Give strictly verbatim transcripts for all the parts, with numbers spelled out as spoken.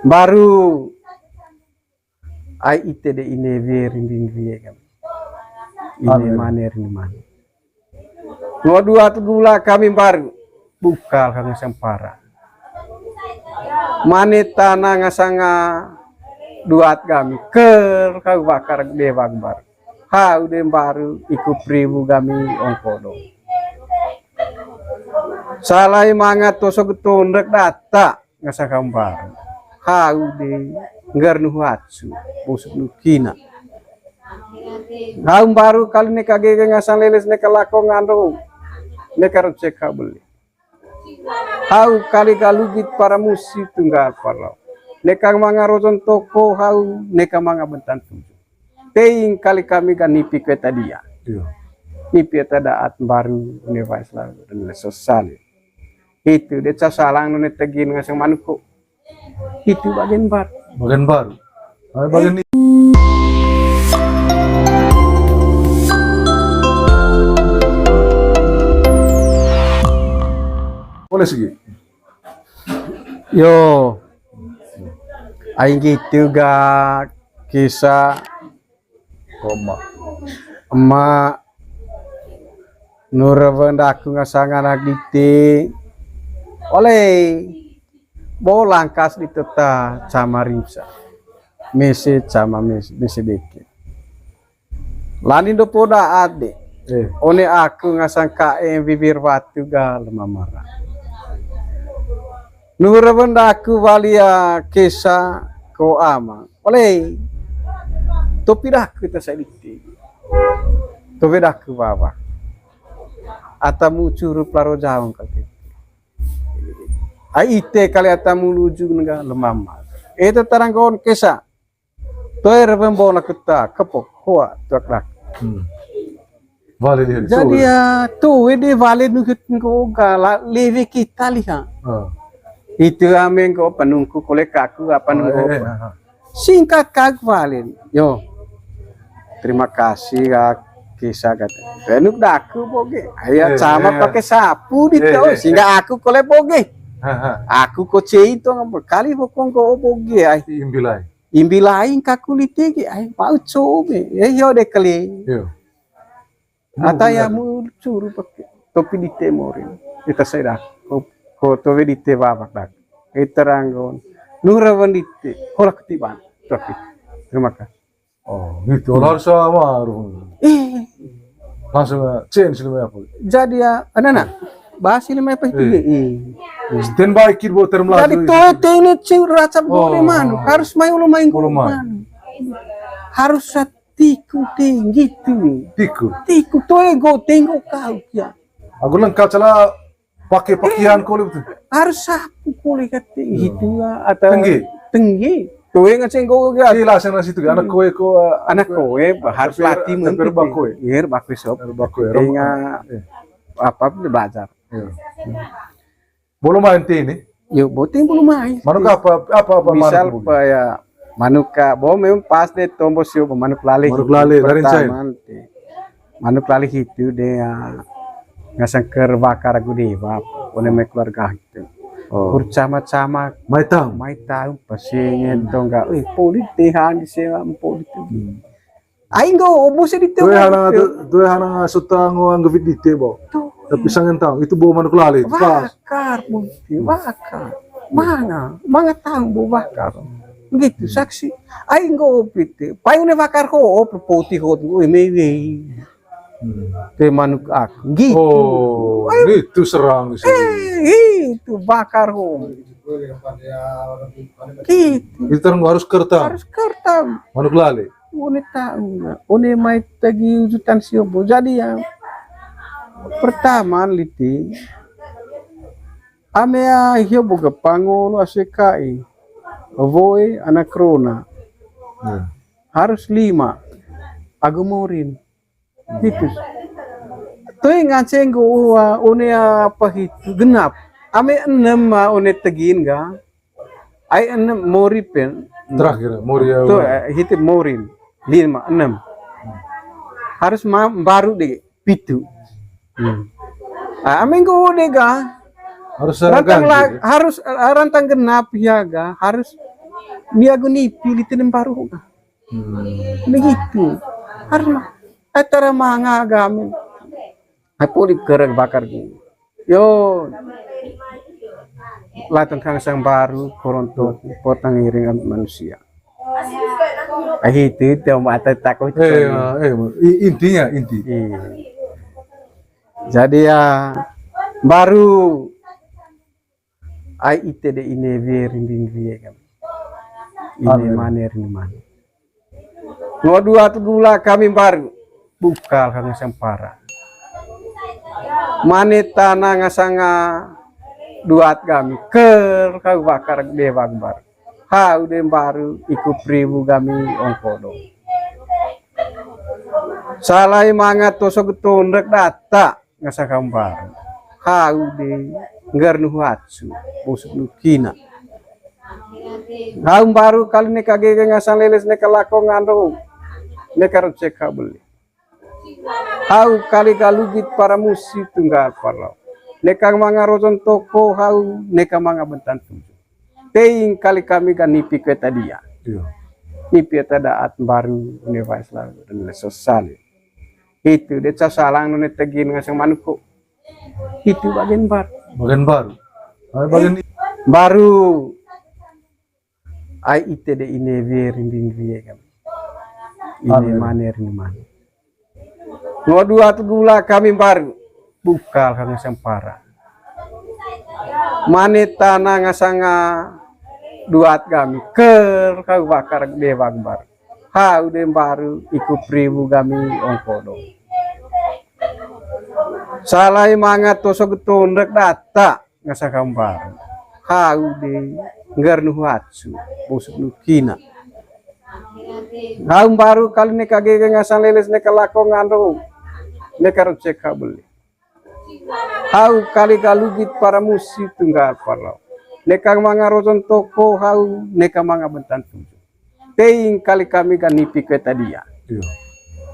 Mbaru, ai ite de ine wie rinding wie kami. Ine mane rinding mane. Ngo duat gula kami mbaru. Bukal kami sempara. Mane tana ngasanga duat kami. Ker kau bakar dewa mbaru. Hau de mbaru iku pribu kami ongkodo. Salai manga toso getondrek data. Ngasang kambar. Hau de nggar nuhu acu, busuk nuhu kina. Hau mbaru kali neka gege ngasang leles neka lako ngando. Neka rocek hau beli. Hau kali galugit para musi tunggal parau. Neka manga rojon toko hau, neka manga bentan tujuh. Teing kali kami kan nipi kue tadia. Iya. Nipi eta daat mbaru, une wais lalu, dan leso sali. Hitu, de casalang nune tegin ngaseng manuko. Hitu bagian baru. Bagian baru. Ah, bagian ni. Boleh segi. Yo. Aing gitu ga kisah Koma. Ema, nura wendaku ngasang anak dite. Oleh, bo langkas di teta cama rimsa. Mese cama mese, mese beke. Lani dopo da ade. Eh. One aku ngasang kae bibir watu ga lemamara. Nura wendaku walia kesa ko ama. Oleh, topi daku ta saiditi. Topi daku wawa. Atamu curup laro jaong kali. Ai ite kali atamu luju nengga lemama. Ete taranggon kesa. Toe rewembo na keta, kepok, hoa, tuak dak. Hmm. Wale di hari. Jadi ya, tu, wede wale nukut ngko gala, lewe kita liha. Ah. Itu ameng ko penungku kole kaku apa nunggu. Eh, eh, ah, ah. Singkat kak wale. Yo. Terima kasih kak kisah kata. Penuk daku boge. Ayo eh, sama eh, pakai sapu di eh, tau. Eh, sehingga eh. Aku kole boge. Ha, ha. Aku ko cei to kali bokong ko boge ai. Imbilai. Imbi lain kaku lite ge ai pau cobe. Ya yo de kali. Yo. Ata ya mu suru pake topi dite morin. Ita seda ko, ko towe dite babak dak. Ita ranggon. Nura wandite. Hola ketiban. Topi. Terima kasih. Oh, gitu. Hmm. Harus sama. Eh. Langsung eh, change lima apa? Jadi ya, anak-anak. Bahas lima apa itu? Eh. Standby kit bo term. Jadi tuh ini cing racap boleh manu. Harus main ulu main ulu main. Harus satiku tinggi tuh. Tiku. Tiku tuh ego tengok kau ya. Aku lengkap salah pakai pakaian kole betul. Harus sapu kole kate gitu lah atau tenggi. Tenggi. Tuh yang ngeceng kau ya. Sila sana situ anak kowe ko anak kowe harus latih menteri. Iya, baku sop. Baku ya. Apa belajar. Iya. Bolu main ti ini? Yo, boting bolu main. Manuk apa apa apa misal manuk apa ya manuk ka bo memang pas de tombo sio manuk lali. Manuk lali dari cai. Manuk lali hitu de ya ngasang ker bakar aku dewa one mai keluarga hitu. Oh. Kurcama-cama mai tang. Mai tang pasengen tongga. Eh, polit tehan di sewa polit. Hmm. Aing go obo sih di tengah. Tuh hana tuh hana suta ngo anggevit di tebo. Tapi sangen tang itu bo manuk lali itu pas. Bakar mungkin bakar. Manga, manga tang bo bakar. Gitu saksi. Aing go opit. Payu ne bakar ko op poti hot gue mewe. Hmm. Te manuk aku. Gitu. Oh, itu serang di sini. Eh, itu bakar ho. Gitu. Itu harus kertam. Harus kertam. Manuk lali. One tahu nggak? One mai tagi ujutan siobo. Jadi ya pertama liti ame ya hiobo ga pangolo asekai. Voe anak rona. Hmm. Harus lima. Agu morin. Hitu. Toi ngance nggo ua, one apa hitu genap. Ame enem ma one tegin ga. Ai enem mori pen. Terakhir mori ya. Toi, eh, hitu morin. Lima, enem. Harus ma baru de pitu. Hmm. Ah, ame nggo de ga. Harus rantang la, harus ah, rantang genap ya ga. Harus Ni agu nipi lite ne mbaru. Hmm. Begitu. Harus lah. Ai tara manga agama. Ai poli kerek bakar gini. Yo. Latang kang sang mbaru, koronto, potang iring manusia. Ai hitu, hitu, mata takut. Eh, ya, eh, i-, intinya, inti. Iya. Jadi ya, mbaru ai ite de ine wie rinding wie kami. Ine mane rinding mane. Ngo duat gula kami mbaru. Bukal kang sempara. Mane tana ngasanga duat kami. Ker kau bakar dewa mbaru. Hau de mbaru iku pribu kami ongkodo. Salai manga toso getondrek data. Ngasang kau mbaru. Hau de ngger nu huatsu, bosok nu kina. Hau mbaru kali neka gege ngasang leles neka lako ngando. Neka rocek kau beli. Hau kali galugit para musi tunggal parlau. Neka manga rojon toko hau neka manga bentan tujuh. Teing kali kami kan nipi kue tadia. Iya. Nipi eta daat mbaru ne wais lalu dan lesos sali. Hitu, de ca salang nune tegin ngaseng manuko. Hitu bagian baru. Bagian baru. Ah, bagian i- Baru. Ai ite de ine wie rinding wie kami. Ine mane rinding mane. Ngo duat gula kami mbaru. Bukal kang sempara. Mane tana ngasanga duat kami. Ker kau bakar dewa mbaru. Hau de mbaru iku pribu kami ongkodo. Salai manga toso getondrek data ngasang kau mbaru. Hau de ngger nu huatsu, bosok nu kina. Hau mbaru kali neka gege ngasang leles neka lako ngando. Neka rocek kau beli. Hau kali galugit para musi tunggal parlau. Neka manga rojon toko hau neka manga bentan tujuh. Teing kali kami kan nipi kue tadia. Iya.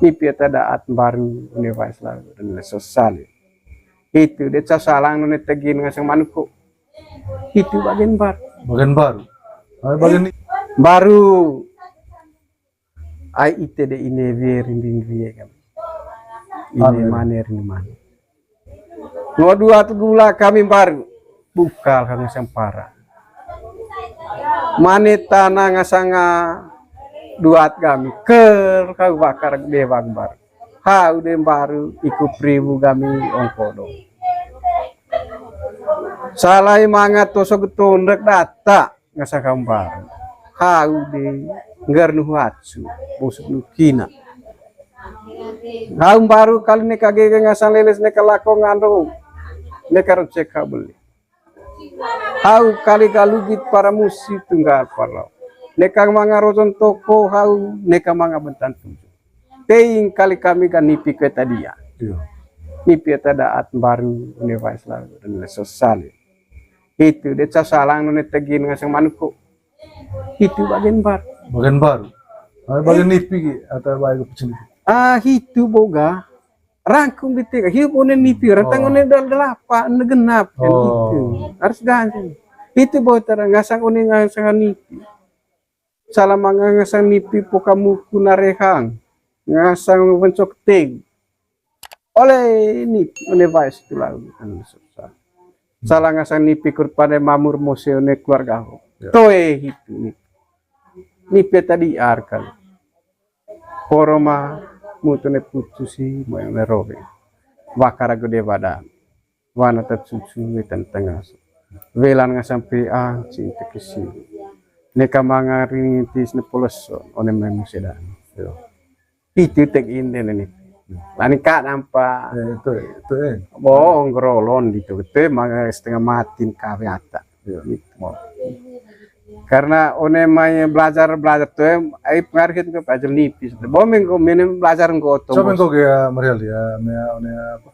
Nipi eta daat mbaru ne wais lalu dan lesos sali. Hitu, de ca salang nune tegin ngaseng manuko. Hitu bagian baru. Bagian baru. Ah, bagian i- Baru. Ai ite de ine wie rinding wie kami. Ine mane rinding mane. Ngo duat gula kami mbaru. Bukal kang sempara. Mane tana ngasanga duat kami. Ker kau bakar dewa mbaru. Hau de mbaru iku pribu kami ongkodo. Salai manga toso getondrek data. Ngasang kau mbaru. Hau de ngger nu huatsu, bosok nu kina. Hau mbaru kali neka gege ngasang leles neka lako ngando. Neka rocek kau beli. Hau kali galugit para musi tunggal parlau. Neka manga rojon toko hau neka manga bentan tujuh. Teing kali kami kan nipi kue tadia. Iya. Nipi eta daat mbaru ne wais lalu dan lesos sali. Hitu, de ca salang nune tegin ngaseng manuko. Hitu bagian baru. Bagian baru. Ah, bagian nipi ki, atau bagian kecil. Ah, hitu boga. Rangkum di tiga. Hiu one nipi. Rantang one dal-, dalapa, ne genap kan gitu. Harus ganjil. Hitu boga tara ngasang one ngasang nipi. Salah manga ngasang nipi poka muku narehang. Ngasang wencok teg. Ole nipi, one wais tu lalu. Anu susah. Salah ngasang nipi kurpane mamur mose one keluarga ho. Ya. Toe hitu nipi. Nipi tadi arkan. Koroma mutune putusi mo one robe. Wakara gede badan. Wana tatsucu wetan tangaso. Welan ngasang pe ancing tekesi. Neka manga rintis ne poloso, one mai musedan. Yo. Itu tek inden ini. Lani ka nampa. Eh, itu, itu, eh. Bohong gerolon gitu. Itu manga setengah matin kawe ata. Yo. Gitu. Karena one mai belajar, belajar tu, eh, ai pengaruh itu ke belajar nipis. Bohong minggu, minggu belajar nggo oto. Coba nggo ya, Marial ya, me, one apa?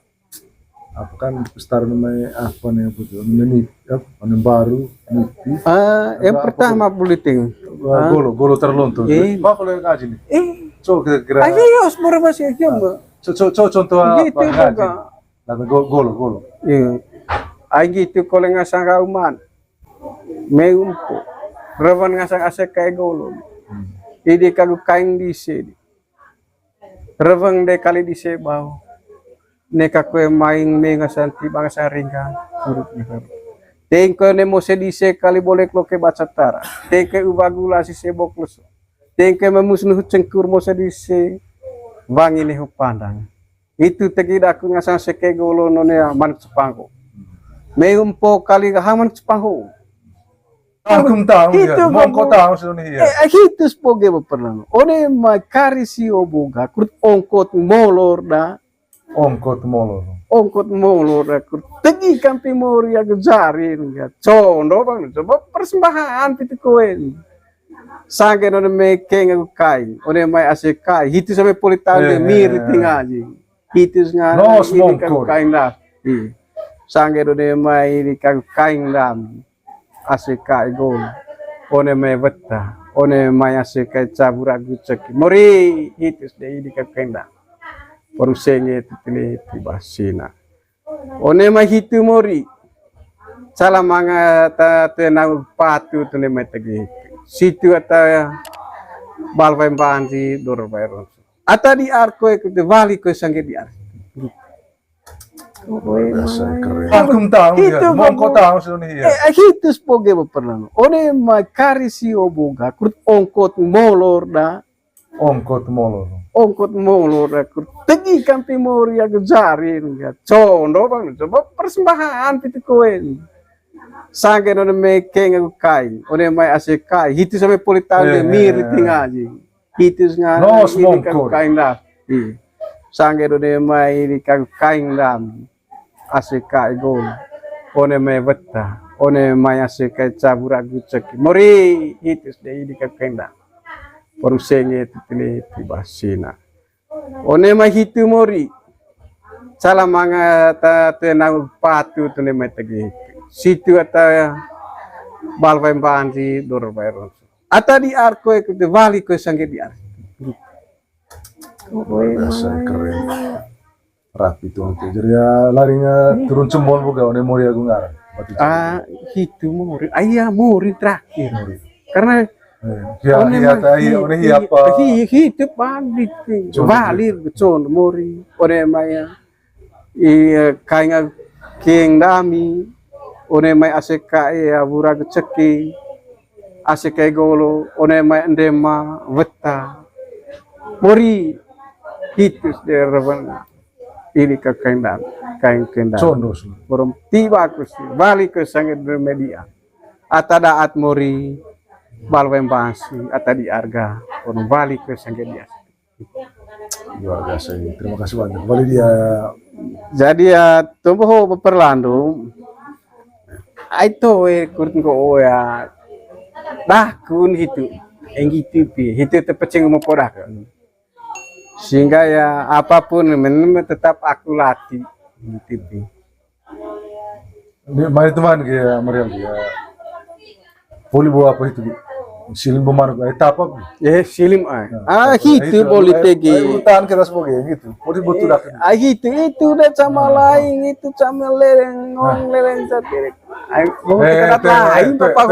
Apa kan besar namanya apa nih, apa tuh? Namanya ni-, apa? Namanya baru, nipi. Ah, yang pertama buliting. Golo, golo terlonto. Eh. Apa kalau ngaji nih? Eh. Coba kira-kira. Ayo, ya, semua masih aja, Mbak. Co-, co-, co-, contoh apa ngaji? Lah, go-, golo, golo. Iya. Aing gitu kalau ngasang kauman. Meumpo. Rewen ngasang ase kae golo. Idi kagu kaing dise. Reweng de kali dise bau. Neka kue maing me ngasang tiba ngasang ringga. Tengke ne mose dise kali bolek loke baca tara. Tengke uba gula si sebok leso. Tengke memus nuhut cengkur mose dise. Wangi nehu pandang. Itu tegi daku ngasang seke golo none manuk sepangko. Mehumpo kali gaha manuk sepangko. Angkum tahu ya, mongko tahu sini ya. Eh, hitus poge ba pernah. One mai kari sio boga, kurt ongkot molor da. Ongkot molor. Ongkot molor da, kurt tegi kampi mori ya gejarin ya. Condo bang, coba persembahan pitu koen. Sangge none mai keng aku kai, one mai ase kai. Hitus sampai politan de miri tingaji. Hitus ngana ini kaku kain da. Sangge none mai ini kaku kain da. Ase kai gol. One mai weta. One mai ase kai cabur agu ceki. Mori hitus de ini kaku kain da. Porum senge tu tili tu basina. One mai hitu mori. Sala manga ta tenau patu tu ne mai tegi. Situ ata bal vai banji dor vai ronso. Ata di ar koe ke wali koe sangge di ar. Biasa keren. Angkum tahu ya, mongko tahu sini ya. Eh, hitus poge ba pernah. One mai kari sio boga, kurt ongkot molor da. Ongkot molor. Ongkot molor aku. Tegi kampi mori aku jarin ya. Condo bang, coba persembahan pitu koen. Sangge none mai keng aku kai. One mai ase kai. Hitu sampai politan de miri tingaji. Hitu sengana ini kaku kain da. Sangge none mai ini kaku kain da. Ase kai gol. One mai weta. One mai ase kai cabur agu ceki. Mori hitus de ini kaku kain da. Porum senge tu tili tu basina. One mai hitu mori. Sala manga ta tenau patu tu ne mai tegi. Situ ata bal vai banji dor vai ronso. Ata di ar koe ke wali koe sangge di ar. Biasa keren. Rapi tuh, tuh. Jadi ya laring turun cembol boga one mori aku ngarang. Ah, hitu mori. Ah, iya, mori terakhir. Karena one mai hitu balik. Walir becon mori. One mai ya. Iya, kainga keng dami. One mai ase kai ya bura geceki. Ase kai golo. One mai endema weta. Mori hitus de rewen. Ini ke kain da, kain kain da. Condo su. Borom tiba aku si, wali ke sangge di media. Ata daat mori, bal wembasi, ata di arga, borom wali ke sangge dia. Luar biasa ini. Terima kasih banyak. Wali dia. Jadi ya, tumbuh ho perlandu. Ai to e kurt ko ya. Dah kun hitu. Enggi tipi, hitu tepecing mau podah. Sehingga ya apapun men tetap aku latih gitu pi. Ini mari teman ke ya, Mariam ya. Poli bawa apa itu? Silim pemanuk, eh, tapa. Eh, silim ai. Ah, itu poli tegi. Urutan kita sebagai gitu. Poli betul dah. Ah, itu itu deh sama lain itu sama lereng ngong lereng satirik. Ai, mau kita kata lain apa?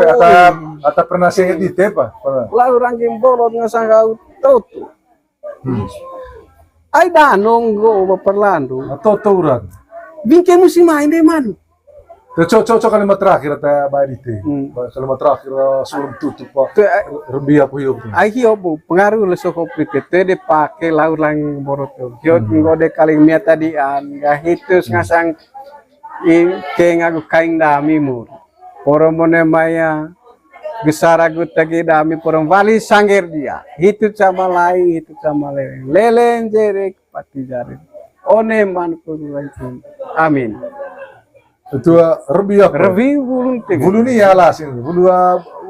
Ata pernah saya di tepa. Lah orang game bolot ngasang kau tahu tuh. Ai danong go ba perlandu. Atau tauran. Bingke musim main deh man. Cok cok cok kalimat terakhir ata bae dite. Kalimat terakhir sebelum tutup pak. Rebi apa hiop. Ai hiop bu pengaruh le soko pripit te de pake laur lang borot tu. Hiop ngo de kaling miata di an ga hitus ngasang i keng aku kaing dami mur. Poro mone maya gesar aku tegi dami poro wali sangger dia. Hitu cama laing, hitu cama leleng. Leleng jerek pati jarin. One man pun langsung. Amin. Itu rebi apa? Rebi bulun tegi. Bulun iya lah sih. Bulun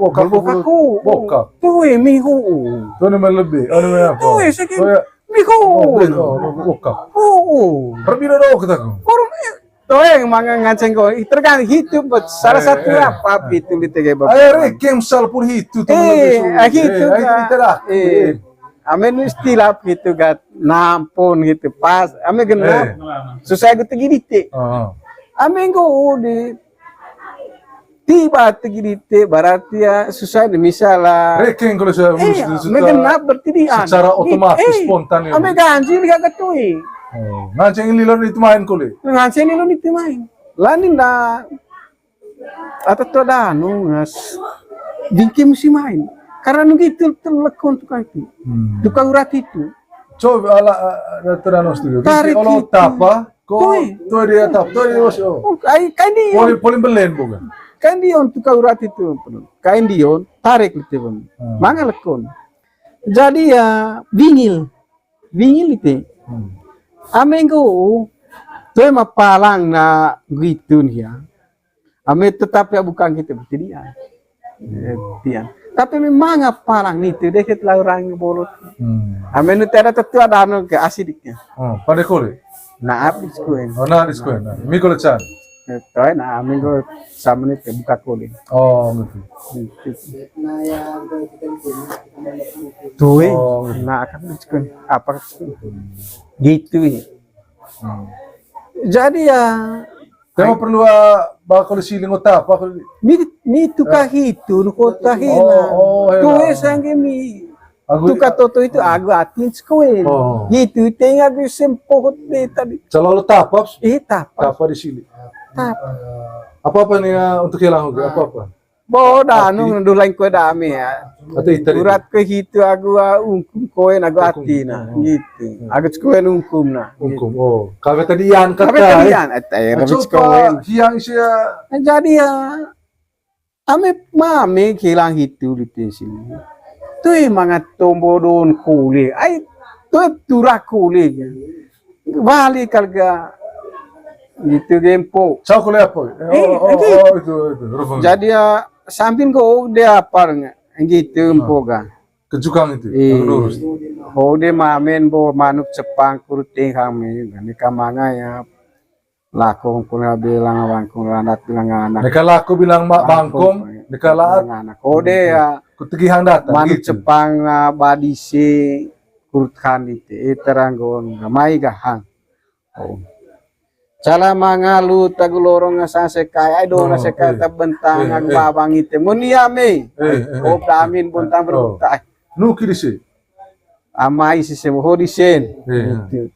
wokap. Bulun wokap. Tuh mihu. Tuh nama lebih. Tuh segi mihu. Wokap. Rebi dodok kita. Poro Toe manga nganceng ko, ih, tergantung hitu, bet. Salah satu apa hitu di tege bapak. Ayo, Rick, kem salpur hitu, temen. Eh, ah, hitu, eh, hitu, hitu dah. Eh, amen istilah hitu gat nampun hitu pas. Amen genap. Susah gitu gini ti. Amen go di Tiba tegi dite, berarti ya susah ini, misal lah. Rekeng kalau saya urus itu, megenap berarti dia. Secara otomatis, spontan ya. Ame ganjil ya ketui. Nganceng lilon itu main kole. Nganceng lilon itu main. Lanin dah. Atau tuh ada anu, ngas. Jingki musim main. Karena nunggu itu terlekon tukang itu. Tukang urat itu. Coba ala, ala terano studio. Tarik itu. Tapa, ko, toi dia tap, toi dia was, oh. Ai, kain dion. Paling, paling belen bukan? Kain dion tukang urat itu. Kain dion, tarik itu pun. Manga lekon. Jadi ya, bingil. Bingil itu. Ame nggo, toi ma palang na gitu nih ya. Ame tetap ya bukan gitu, berarti dia. Eh, dia. Tapi memang apa lang nitu deh kita orang bolot. Ame nu tiada tetu ada anu ke asidiknya. Oh, pada kole. Nah, habis kuen. Oh, nah, habis kuen. Nah, mi kole can. Eh, toh, nah, minggu sama nih buka kole. Oh, gitu. Tuh, eh. Oh, gitu. Nah, akan habis kuen. Apa gitu ya. Jadi ya, tema perlu, ah, bakal siling otak apa? Ni, ni tukah itu, nu kota hina. Oh, oh, tuh, eh, sangge mi. Tukah toto itu agu atin sekuen. Oh. Gitu, tengah gue sempohot deh tadi. Selalu tapas. Eh, tapas. Tapa di sini. Tap. Apa-apa nih ya untuk hilang, apa-apa? Boda anu nduh lain kue dami ya. Atau itu tadi. Urat kue hitu agu, ah, ungkum koen agu ati na gitu. Agu kue ungkum na. Ungkum. Oh, kabe tadi ian kata. Kabe tadi ian, eh, eh, coba koen. Hiang sia. Eh, jadi ya, ame mame kilang hitu di sini. Tui mangat tombo don kule. Ai, tui tura kule. Balik kalga gitu gempo. Cau kole apa? Eh, oh, oh, itu, itu. Jadi ya sambil go dia apa gitu empo ga. Kejukang itu. Iya. Lurus. Ho de mamen bo manuk cepang kurut tengkang me. Neka manga ya. Lako kula bilang bangkong landat bilang anak. Neka lako bilang bangkong, neka laat. Ho de ya. Kutegihan datang manuk cepang, ah, badise kurut khandite. Eh, teranggon mai gahang. Oh. Cala mangalu tagu lorong ngasang sekai, ai dona sekai tabentang babang ite. Mun iya me. Op damin buntang beruta. Nuki dise. Amai sise ho disen.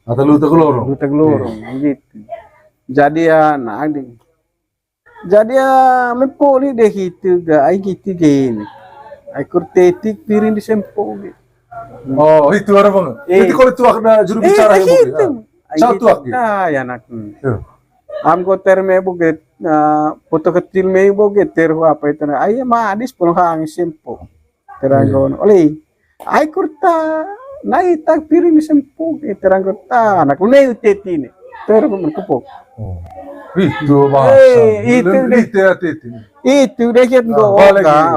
Ata lu tagu lorong. Lu tagu lorong gitu. Jadi ya, nah, di. Jadi ya, me poli deh gitu ga, ai gitu gini. Ai kurtetik piring di sempo gitu. Oh, itu ada banget. Jadi kalau tuak ada juru bicara ya, Bu, ya? Satu tuak gitu. Ah, ya anak. Am koter me boget, ah, foto kecil me boget, teru apa itu na. Ai madis pulang hang sempo. Teranggon. Oleh, ai kurta, nai tak piring di sempo, teranggon. Anak ne uteti ne. Teranggon kepok. Oh. Itu bahasa. Eh, itu deh. Itu deh. Itu deh, kan,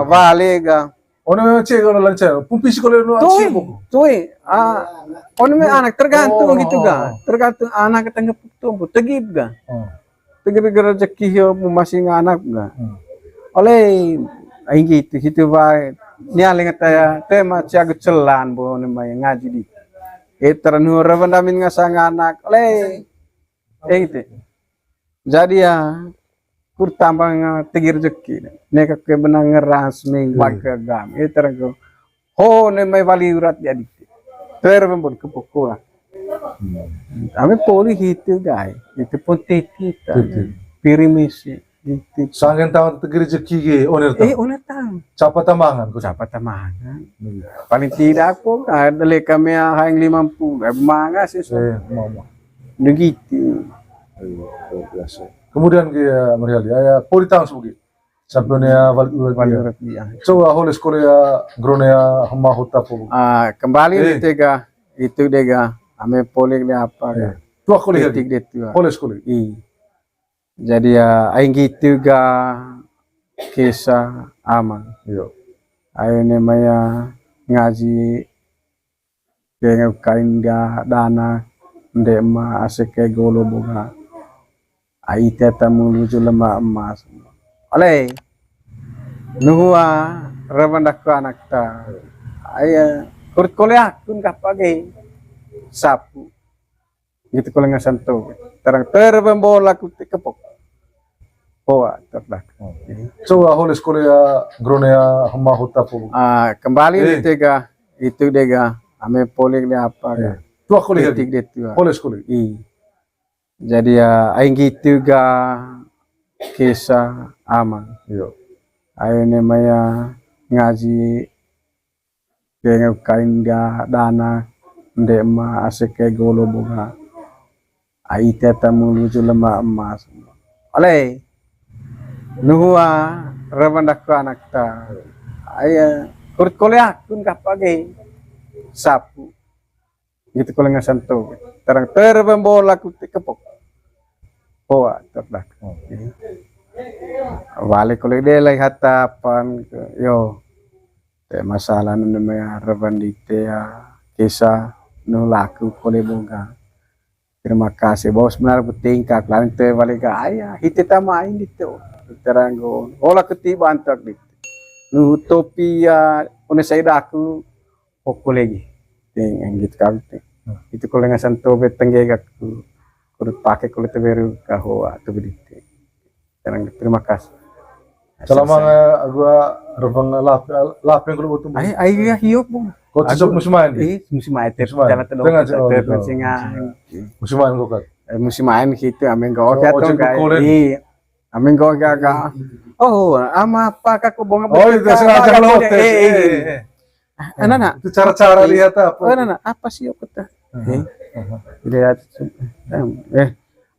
balega. Ono memang cek kalau lancar. Pumpi sekolah no. Tui, tui. Ah, ono memang anak tergantung gitu ga. Tergantung anak ketengah pukto, tegip ga. Tegip ga rezeki yo masih anak ga. Oleh, ai gitu, gitu bae. Ni aling kata ya, tema ciagu celan bo, nema ngaji di. Eh, teranu rawan damin ngasang anak. Oleh, eh, gitu. Jadi ya, kurtambang, ah, tegi rezeki. Neka ke benang ngeras ming bangke gam. Iteranggo. Ho ne mai wali urat di adit. Ter pembon ke pokola. Ame poli hitu gai. Itu pun titi ta. Pirimis. Sanggen tahun tegi rezeki ge, oner tahun. Eh, oner tahun. Capa tamangan, kok. Capa tamangan. Paling tidak kok ada leka mea haeng lima puluh. Eh, manga sih, so. Eh, mama. Begitu. Iya, luar biasa. Kemudian ke, ya, Meriali, ya, poli tahun sebagai. Sampai ne ya, wali urat dia. Coba holes kole ya, grone ya, hema hota po. Ah, kembali di tega, itu dega, ame poli dia apa ga. Tua kole ya. Titik dia tua. Holes kole. Iya. Jadi ya, aing gitu ga kisah aman. Iya. Ayo ne maya ngaji, pengen kain ga dana, ndek ma asik kayak golo boga. Ai teta mulu ju lemak emas. Oleh, nuhua, reban daku anak ta. Ayo, kurut kole akun kah pagi. Sapu. Gitu kalau nggak sentuh. Terang terbang bola ku kepok. Hoa, terdak. Hmm. Coba holes kole ya, grone ya, hema huta po. Ah, kembali di tega, itu dega, ame polik de apa ga. Tua kole ya. Titik de tua. Holes kole. I. Jadi ya, ai nggitu ga kisah aman. Iyo. Ayo ne maya ngaji, kenge kain dia dana, nde ma ase ke golo boga. Ai teta mulu ju lema emas. Ale, nuhua rewan daku anak ta. Ai, eh, kurut kole akun kapa ge. Sapu. Gitu kole ngasan to. Terang terpembola kuti kepok. Hoa, terdak. Wale kole de lai hatapan ke, yo. Te masalah nunu mea rewan dite ya, kisah nu laku kole boga. Terima kasih, bos, benar betingkah, lain te wale ga aya, hite tama ini to. Teranggo, ola ketiban tak dite. Nu topi ya, one sai daku, pokok lagi. Ting, gitu kali, ting. Hmm. Itu kole ngasan to be tengge gaku, kurut pake kole teberu ka hoa tu bedite. Terang, terima kasih. Selama selesai. Gua reveng lap-, lapeng kalau betul. Ai, ai, ya, hiyo, Bung. Kau cocok musim main, eh, musim main, tep, musim main. Jalan telok, tengah, tep, oh, tep, gitu. Musim main. Musim main kau kan? Eh, musim main gitu, amin kau. Oh, ojek kau kole. Iya. Amin kau gaga. Oh, ama apa kak kau bonga. Oh, itu sengaja lo tes. Eh, eh, eh. Ah, anak-anak. Itu cara-cara lihat apa? Oh, anak-anak, apa sih aku tah? Aha, eh, aha. Lihat, eh,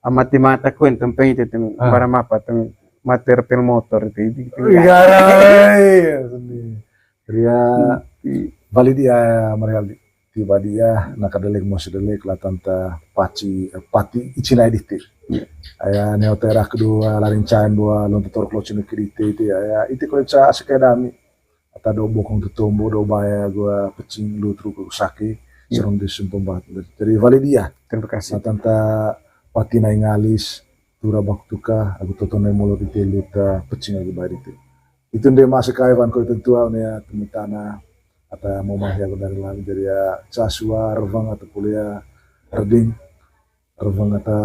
amati mata kuen tempeng itu tem, ah, barang apa tem, mater pel motor itu, itu, itu. Iya, iya, seni. Ria, hmm, balik dia, Marialdi. Tiba dia, naka delek, mos delek, latanta paci, eh, pati, icinai dite. Iya. Aya neo terak kedua, laring cain buah, lonto torok locin kedite itu, aya, itu kalau ca sekedami. Ata do bokong tu tombo do baya gua pecing lu truk aku sake, iya, serong di sumpah banget. Jadi wali dia. Terima kasih. Latanta pati nai ngalis, tura bak tuka, aku totonai molo di telu ta pecing aku baya dite. Itu nde masuk kai wan ko itu tua ne ya, temen tanah, ata mau mahi aku dari lami, jadi ya, casua, revang, ata kuliah, reding, revang ata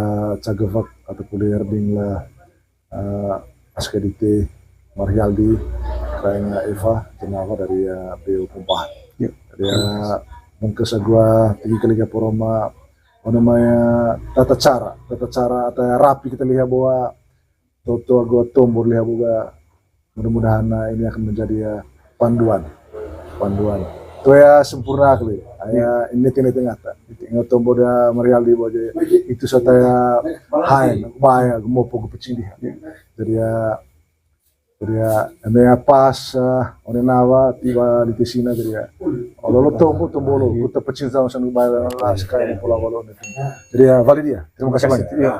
cagevak ata kuliah erding la, eh, aska dite Marialdi, kaina Eva, jenawa dari, eh, B O Pompahan. Iya. Jadi, eh, mungkin sagua tinggi kali ke poroma, oh, namanya tata cara, tata cara atau rapi kita lihat bahwa toto gua tombor lihat boga. Mudah-mudahan, eh, ini akan menjadi, eh, panduan. Panduan. Tuh ya sempurna kali. Aya ini tengah-tengah ta. Ingat tombo da Marialdi boje. Itu sata ya haen, bahaya, gemopo, gepecing dia. Jadi ya, jadi ya, ende ya pas, eh, one nawa tiba di sini jadi ya. Olo lo tombo, tombo lo, kita pecing sama sama bahaya, lah, sekali pola walo. Jadi ya, balik dia. Terima kasih banyak. Iya.